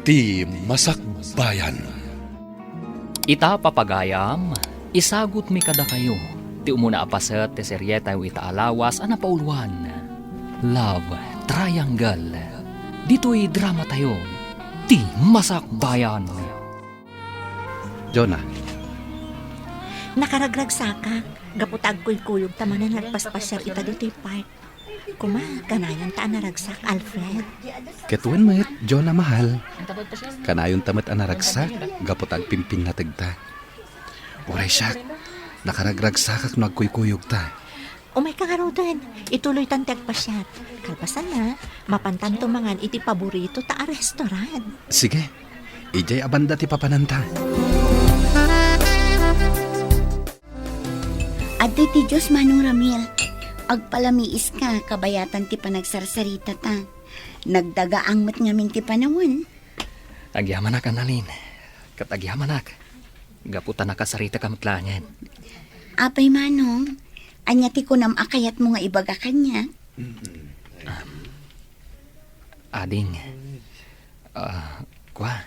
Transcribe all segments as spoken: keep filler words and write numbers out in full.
Ti Masakbayan. Ita, papagayam, isagutmi kadakayo ti umuna a paset ti serietayo ita a lawas a napauluan, Love Triangle. Ditoy dramatayo, Ti Masakbayan. Jonah. Nakaragragsakak, gapu ta agkuykuyogta manen nga agpaspasiar ita ditoy park. Kuma, kanayon ta a naragsak, Alfred. Ket wen met, Jonah mahal. Kanayonta met a naragsak, gapu ta agpimpinnategta. Uray siak, nakaragragsakak no agkuykuyogta. Umayka ngaruden, ituloytan ti agpasiar. Kalpasanna, mapantanto mangan iti paborito ta a restaurant. Sige, idiay a banda ti papananta. Adtoy ti Dios, Manong Ramil. Agpalamiiska, kabayatan ti panagsarsaritata. Nagdagaang met ngamin ti panawen. Agyamanak, Annalyn. Ket agyamanak. Gapu ta nakasaritaka met laengen. Apay, Manong, ania ti kunam a kayatmo nga ibaga kaniak? Ading, ah, kua,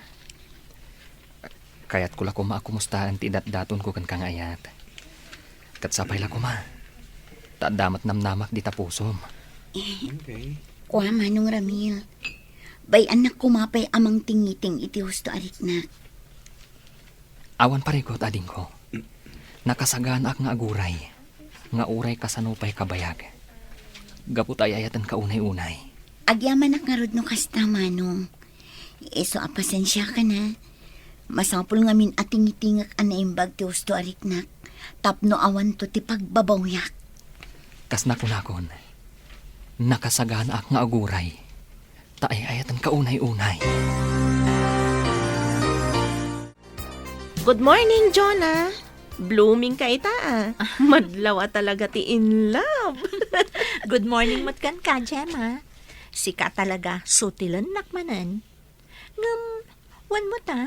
kayatko la koma a kumustaen ti idatdatonko kenka nga ayat. Ket sapay la koma, ta adda met namnamak dita pusom. Eh, kua, Manong Ramil, bay-annak koma pay a mangtingiting iti husto a riknak. Awan parigot, adingko. Nakasaganaak nga aguray, nga uray kasano pay kabayag. Gapu ta ay-ayatenka unay-unay. Agyamanak ngarud no kasta, Manong. Isu a pasensiakan a. Masapul ngamin a tingitingek a naimbag ti husto a riknak, tapno awanto ti pagbabawyak. Kas nakunakon, nakasaganaak nga aguray, ta ay-ayatenka unay-unay. Good morning, Jonah. Blooming ka ita, ah. Madlaw a talaga ti in love. Good morning met kenka, Gemma. Sika talaga, sutilennak manen. Ngem, wen met a,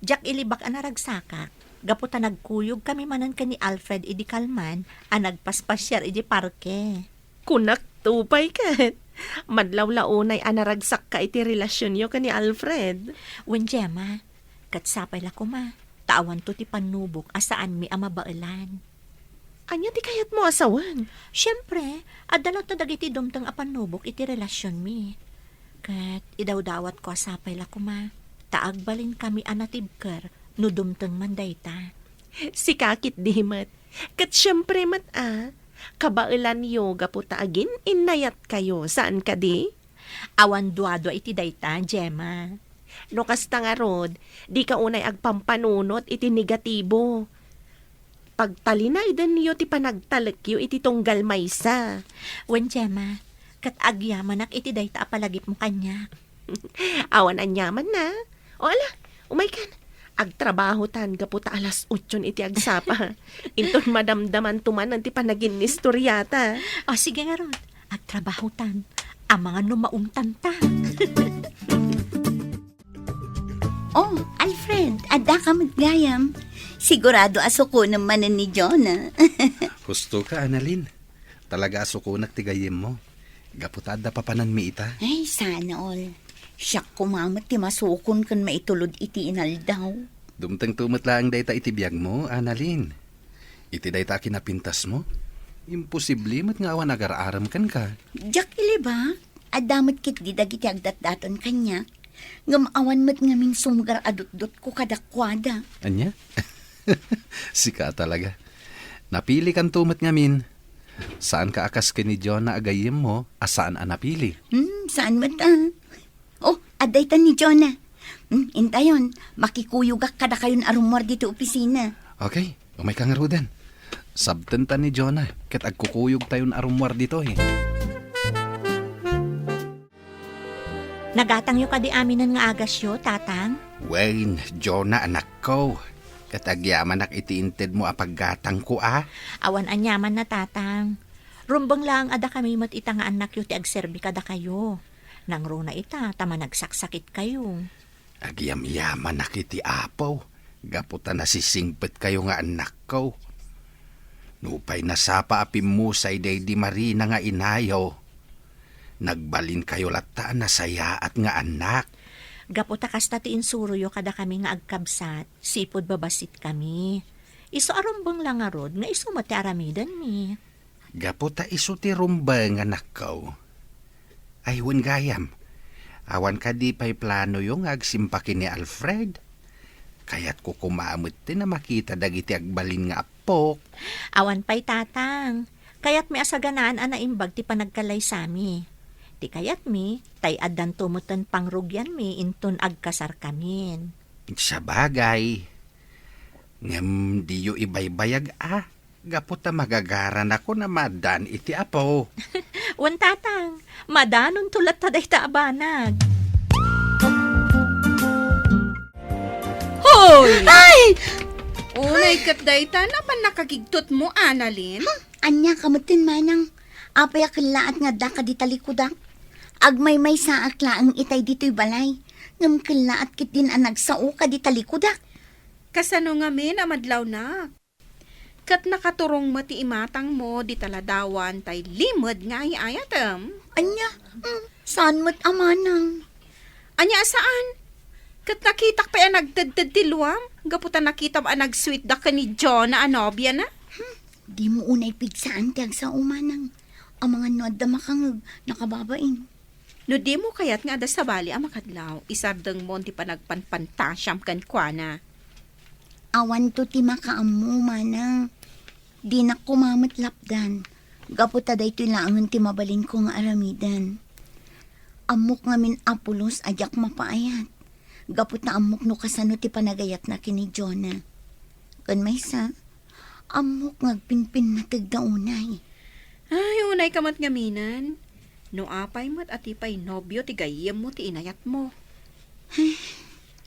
diak ilibak a naragsakak. Gapu ta nagkuyog kami manen ken ni Alfred idi kalman a nagpaspasiar idi parke. Kunak to pay ket. Madlaw la unay a naragsakka iti relasionyo ken ni Alfred. Wen, Gemma, ket sapay la koma, ta awanto ti pannubok a saanmi a mabaelan. Ania ti kayatmo a sawen? Siempre, adda latta dagiti dumteng a pannubok iti relasionmi. Ket idawdawatko a sapay la koma, ta agbalinkami a natibker no dumteng man dayta. Sika ketdi met. Ket siempre met a, kabaelanyo gapu ta agin-innayatkayo, saan kadi? Awan duadua iti dayta, Gemma. No kasta ngarud, dika unay agpampanunot iti negatibo. Pagtalinaydenyo ti panagtalekyo iti tunggal maysa. Wen, Gemma, ket agyamanak iti dayta a palagipmo kaniak. Awan aniamanna. O ala, umaykan. Agtrabahotan gapu ta alas otson iti agsapa. Inton madamdamanto manen ti panaginnistoriata. O, sige ngarud. Agtrabahotan. Amangan no maungtanta. Oh, Alfred, addaka met gayam. Sigurado a sukonem manen ni Jonah. Husto ka, Annalyn. Talaga a sukonak ti gayyemmo. Gapu ta adda papananmi ita. Ay, sana all. Siak koma met ti masukon ken maitulod iti inaldaw. Dumtengto met laeng dayta iti biagmo, Annalyn. Iti dayta a kinapintasmo, imposible met nga awan agar-arem kenka. Diak ilibak, adda met ketdi dagiti agdatdaton kaniak. Ngem awan met ngamin sumgar a dutdotko kadakuada. Ania? Sika talaga. Napilikanto met ngamin. Saanka a kas ken ni Jonah a gayyemmo a saan a napili. Hmm, saan met a? Oh, adda itan ni Jonah. Hmm, intayon, makikuyogak kadakayon a rummuar ditoy opisina. Okay, umayka ngaruden. Sabtenta ni Jonah, ket agkukuyogtayon a rummuar ditoy. Nagatangyo kadi aminen nga agasyo, Tatang? Wen, Jonah, anakko. Ket agyamanak iti intedmo a paggatangko, a? Awan aniamanna, Tatang. Rumbeng laeng a dakami met ita nga annakyo ti agserbi kadakayo. Nangruna ita ta managsaksakitkayo. Agyamyamanak iti Apo, gapu ta nasisingpetkayo nga annakko. Nupay nasapa a pimmusay daydi Marina nga inayo, nagbalinkayo latta a nasayaat nga annak. Gapu ta kasta ti insuroyo kadakami nga agkabsat, sipud babasitkami. Isu a rumbeng la ngarud nga isu met ti aramidenmi. Gapu ta isu ti rumbeng, anakko. Ay, wen gayam. Awan kadi pay planoyo nga agsimpa ken ni Alfred? Kayatko koma metten a makita dagiti agbalin nga appok. Awan pay, Tatang. Kayatmi a saganaan a naimbag ti panagkalaysami. Ti kayatmi, tay addanto metten pangrugianmi inton agkasarkamin. Sabagay. Ngem diyo ibaybayag a, gapu ta magagaranakon a maaddaan iti apo. Wen, Tatang, madanonto latta dayta a banag. Hoy! Ay! Unay ket dayta, napan nakagigtotmo, Annalyn? Ania ka metten, manang? Apay a kellaat nga adda ka di talikudak? Agmaymaysaak laeng itay ditoy balay, ngem kellaat ketdin a nagsao ka di talikudak. Kasano ngamin a madlawnak? Ket nakaturong met ti imatangmo di taladawan tay limed nga ay-ayatem. Ania? Mm, saan met a manang? Ania a saan? Ket nakitak pay a nagtedted ti luam, gapu ta nakitam a nagsuitda ken ni Jonah a nobiana. Hmm, dimo unay pigsaan ti agsao, manang. Amangan no adda makangeg, nakababain. No dimo kayat nga adda sabali a makadlaw, isardengmon ti panagpanpantasiam kenkuana. Awanto ti makaammo, manang. Dinak koma met lapdan, gapu ta daytoy laengen ti mabalinko nga aramiden. Ammok ngamin a pulos a diak mapaayat, gapu ta ammok no kasano ti panagayatna ken ni Jonah. Ken maysa, ammok nga agpinpinnateg da unay. Ay, unay ka met ngaminen. No apay met a ti pay nobio ti gayyemmo ti inayatmo.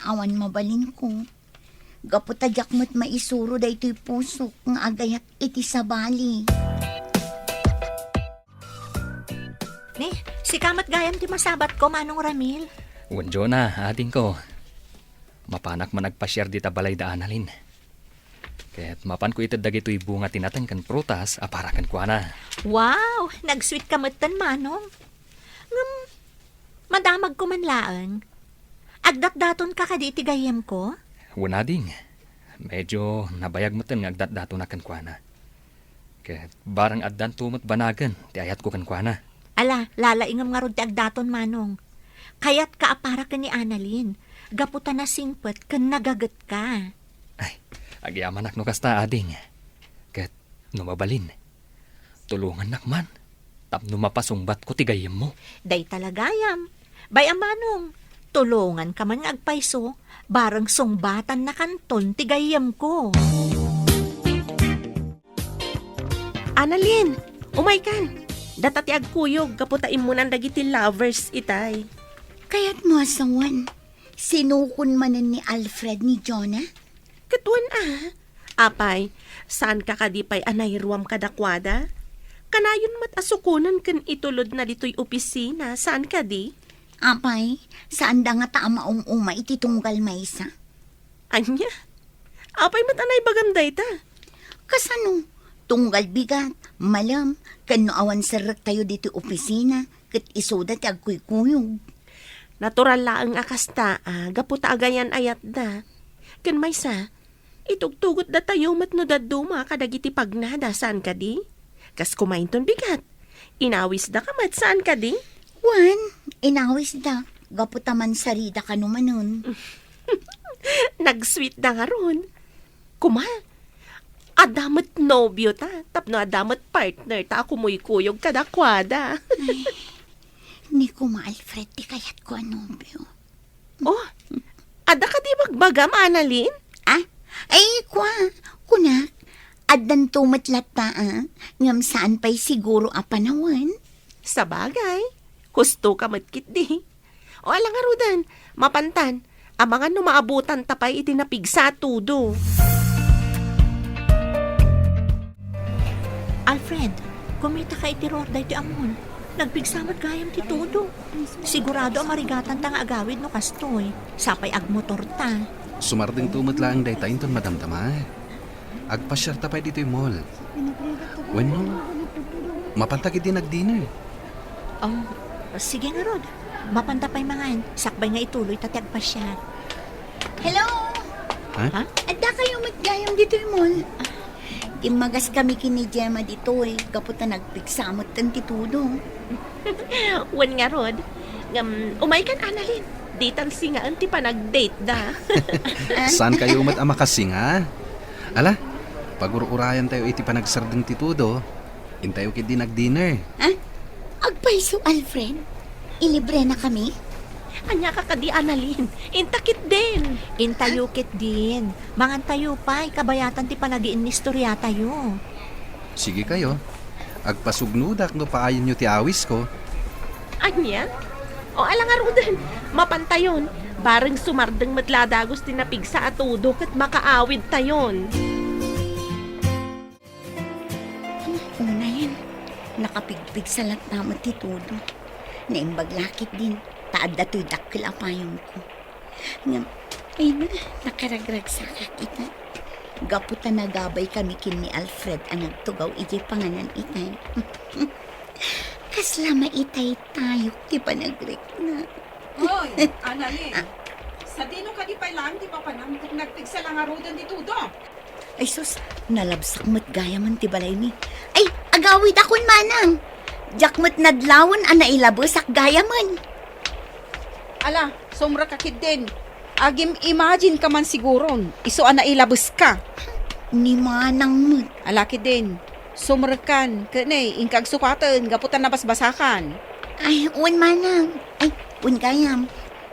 Awan mabalinko. Gapu ta diak met maisuro daytoy pusok nga agayat iti sabali. Ne, sika met gayam ti masabatko, Manong Ramil. Wen, Jonah, adingko. Mapanak man agpasiar dita balay da Annalyn. Ket mapanko ited dagitoy bunga ti nateng ken prutas a para kenkuana. Wow! Nagsuit ka metten, Manong. Ngem, madamagko man laeng. Agdatdaton ka kadi iti gayyemko? Wen, ading. Medyo nabayag metten nga agdatdatonak kenkuana. Ket bareng addanto met banagen ti ayatko kenkuana. Ala, lalaingem ngarud ti agdaton, Manong. Kayatka a para ken ni Annalyn, gapu ta nasingpet ken nagagetka. Ay, agyamanak no kasta, ading. Ket no mabalin, tulongannak man tapno mapasungbatko ti gayyemmo. Dayta la gayam. Bay-am, Manong, tulonganka man nga agpayso, bareng sungbatannakanton ti gayyemko. Annalyn, umaykan. Data ti agkuyog gapu ta immunan dagiti lovers itay. Kayatmo a sawen, sinukon manen ni Alfred ni Jonah? Ket wen a. Apay, saanka kadi pay a nairuam kadakuada? Kanayon met a sukonen ken itulodna ditoy opisina, saan kadi? Apay, saanda ngata a maum-uma iti tunggal maysa? Ania? Apay met a naibagam dayta? Kasano? Tunggal bigat, malem, ken no awan serrektayo ditoy opisina, ket isuda ti agkuykuyog. Natural laeng a kasta, a, gapu ta agayan-ayatda. Ken maysa, itugtugotdatayo met no dadduma kadagiti pagnada, saan kadi? Kas kumainton bigat. Inawisda ka met, saan kadi? Wen, inawisda. Gapu ta mansarida kano manen. Nagsuitda ngarud. Kuma, adda met nobio ta, tapno adda met partner ta a kumuykuyog kadakuada. Ay, ni kuma Alfred ti kayatko a nobio. Oh, adda kadi bagbagam, Annalyn? Ah? Ay, kua, kunak, addanto met latta, a, ngem saan pay siguro a panawen. Sabagay, husto ka met ketdi. O, ala ngaruden, mapantan, amangan no maabutanta pay iti napigsa a tudo. Alfred, kumita ka iti ruar daytoy a mall. Nagpigsa met gayam ti tudo. Sigurado a marigatanta nga agawid no kastoy. Sapay agmotorta. Sumardengto met laeng dayta inton madamdama. Agpasiarta pay ditoy mall. Wenno, mapanta ketdi nagdinner. Oh, sige ngarud. Mapanta pay mangan, sakbay nga ituloy ta ti agpasiar. Hello! Ha? Ha? Adda kayo met gayam ditoy mall? Dimmagas kami ken ni Gemma ditoy, gapu ta nagpigsa metten ti tudo. Wen ngarud, ngem, umaykan, Annalyn. Ditan singaen ti panagdate da. Saan kayo met a makasinga? Ala, pagur-urayan tayo iti panagsardeng ti tudo. Intayo ketdi nag-dinner. Ha? Agpayso, Alfred? Ilibre na kami? Ania ka kadi, Annalyn? Inta ketdin. Intayo ketdin. Mangan tayo pay, kabayatan ti panagiinnistoriatayo. Sige kayo. Agpasugnodak no paayenyo ti awisko. Ania? O, ala ngaruden, mapantayon. Bareng sumardeng met la dagus ti napigsa a tudo ket makaawidtayon. Unayen, nakapigpigsa latta met ti tudo. Naimbag la ketdin, ta adda toy dakkel a payongko. Ngem, ay na, nakaragragsakak ita. Gapu ta nagabay kami ken ni Alfred a nagtugaw idiay panganan itay. Kasla maitaytayok ti panagrikna. Hoy, Annalyn, sadino kadi pay laeng ti papanam ket nagpigsa la ngaruden ti tudo? Ay sus, nalabsak met gayamen ti balaymi. Ay, agawidakon manang. Diak met nadlawen a nailabesak gayamen. Ala, sumrekka ketdin. Agim-imagine ka man siguron, isu a nailabeska. Ni manang met. Ala ketdin, sumrekkan, ket ne, inka agsukaten gapu ta nabasbasakan. Ay, wen manang. Ay, wen gayam.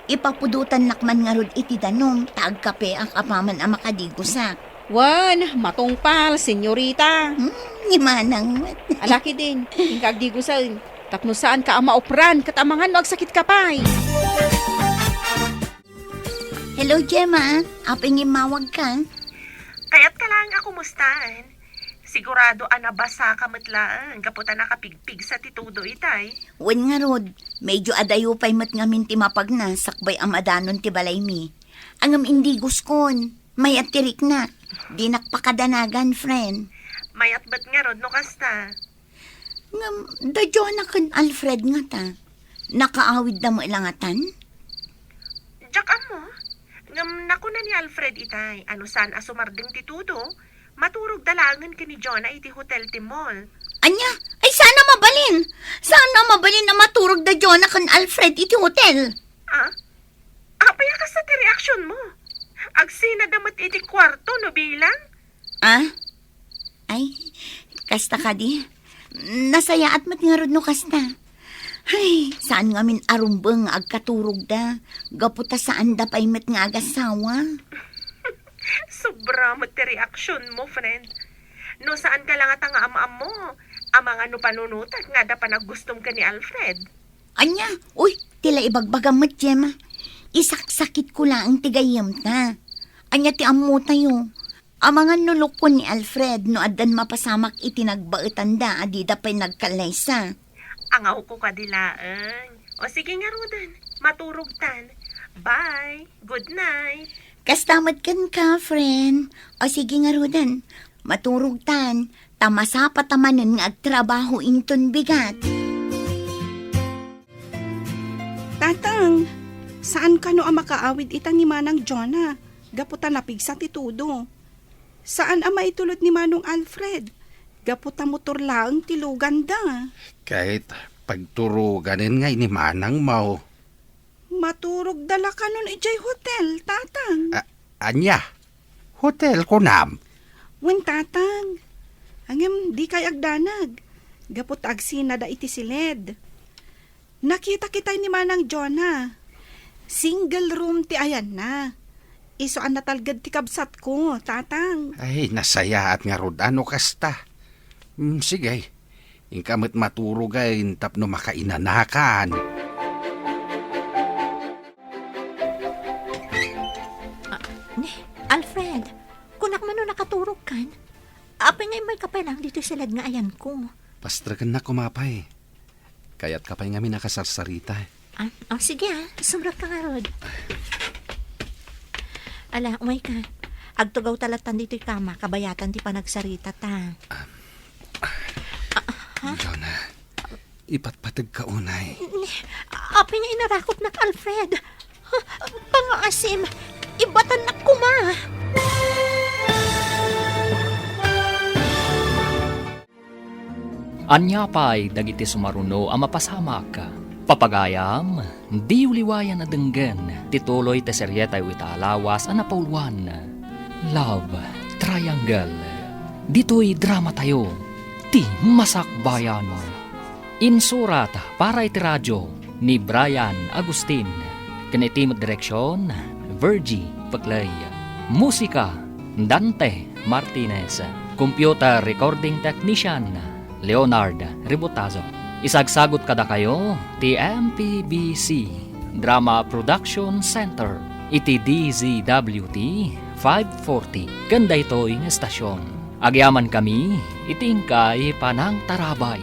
Ipapudotannak man ngarud iti danum, ta agkapeak apaman a makadigusak. Wen, matungpal, senyorita. Hmm, ni manang met. Ala ketdin, inka agdigusen. Tapno saanka a maupran, ket amangan no agsakitka pay. Hello, Gemma. Apay nga immawagka? Kayatka laeng a kumustaen. Sigurado a nabasaka met laeng gapu ta nakapigpigsa ti tudo itay. Wen ngarud, medyo adayo pay met ngamin ti mapagna sakbay a madanon ti balaymi. Ngem indiguskon, mayat ti riknak. Dinak pakadanagan, friend. Mayat met ngarud no kasta. Ngem, da Jonah ken Alfred ngata, nakaawidda met la ngatan? Diak ammo. Ngem nakuna ni Alfred itay a no saan a sumardeng ti tudo, maturogda laengen ken ni Jonah iti hotel ti mall. Ania? Ay, saan a mabalin! Saan a mabalin a maturogda Jonah ken Alfred iti hotel? Ah? Apay a kasta ti reaksionmo? Agsinada met iti kuarto no bilang? Ah? Ay, kasta kadi. Nasayaat met ngarud no kasta. Ay, saan ngamin a rumbeng nga agkaturogda, gapu ta saanda pay met nga agasawa. Sobra met ti reaksionmo, friend. No saanka la ngata nga am-ammo, amangan no panunotek nga adda panaggustom ken ni Alfred. Ania? Uy, ti la ibagbagam met, Gemma. Isaksakitko laeng ti gayyemta. Ania ti ammotayo? Amangan no lukon ni Alfred no addan mapasamak iti nagbaetanda a dida pay nagkallaysa. Angawko kadi laeng. O sige ngaruden, maturogtan. Bye. Good night. Kasta met kenka, friend. O sige ngaruden, maturogtan. Ta masapata manen nga agtrabaho inton bigat. Tatang, saan kano a makaawid ita ni Manang Jonah? Gapu ta napigsa ti tudo. Saan a maitulod ni Manong Alfred? Gapu ta motor laeng ti luganda. Ket pagturoganen ngay ni Manangmo. Maturogda la kanon idiay hotel, Tatang. A-, ania? Hotel, kunam? Wen, Tatang. Ngem, dikay agdanag. Gapu ta agsinada iti siled. Nakitak itay ni Manang Jonah. Single room ti ayanna. Isu a natalged ti kabsatko, Tatang. Ay, nasayaat ngarud a no kasta. Mm, sige. Inka met maturogen tapno makainanakan. Ah, ne, Alfred, kunak man no nakaturogkan? Apay nga immayka pay laeng ditoy siled nga ayanko? Pastrekennak koma pay. Kayatka pay ngamin a kasarsarita. Ah, oh, sige ah, sumrekka ngarud. Ala, umayka. Agtugawta lattan ditoy kama, kabayatan ti panagsaritata. Ah, ha? Jonah, ipatpategka unay. Ne, Apay nga inarakotnak, Alfred? Pangaasim, ibatannak koma. Ania pay dagiti sumaruno a mapasamak? Papagayam, diyo liwayan a denggen ti tuloy ti serietayo ita a lawas a napauluan, Love Triangle. Ditoy dramatayo, ti Masakbayan. Insurat para iti radio ni Brian Agustin, ken iti met direksion, Virgie Peclay. Musika, Dante Martinez. Computer recording technician, Leonard Ributazo. Isagsagot kadakayo ti M P B C Drama Production Center iti D Z W T five forty ken daytoy nga estasion. Agyamankami iti inkay panangtarabay.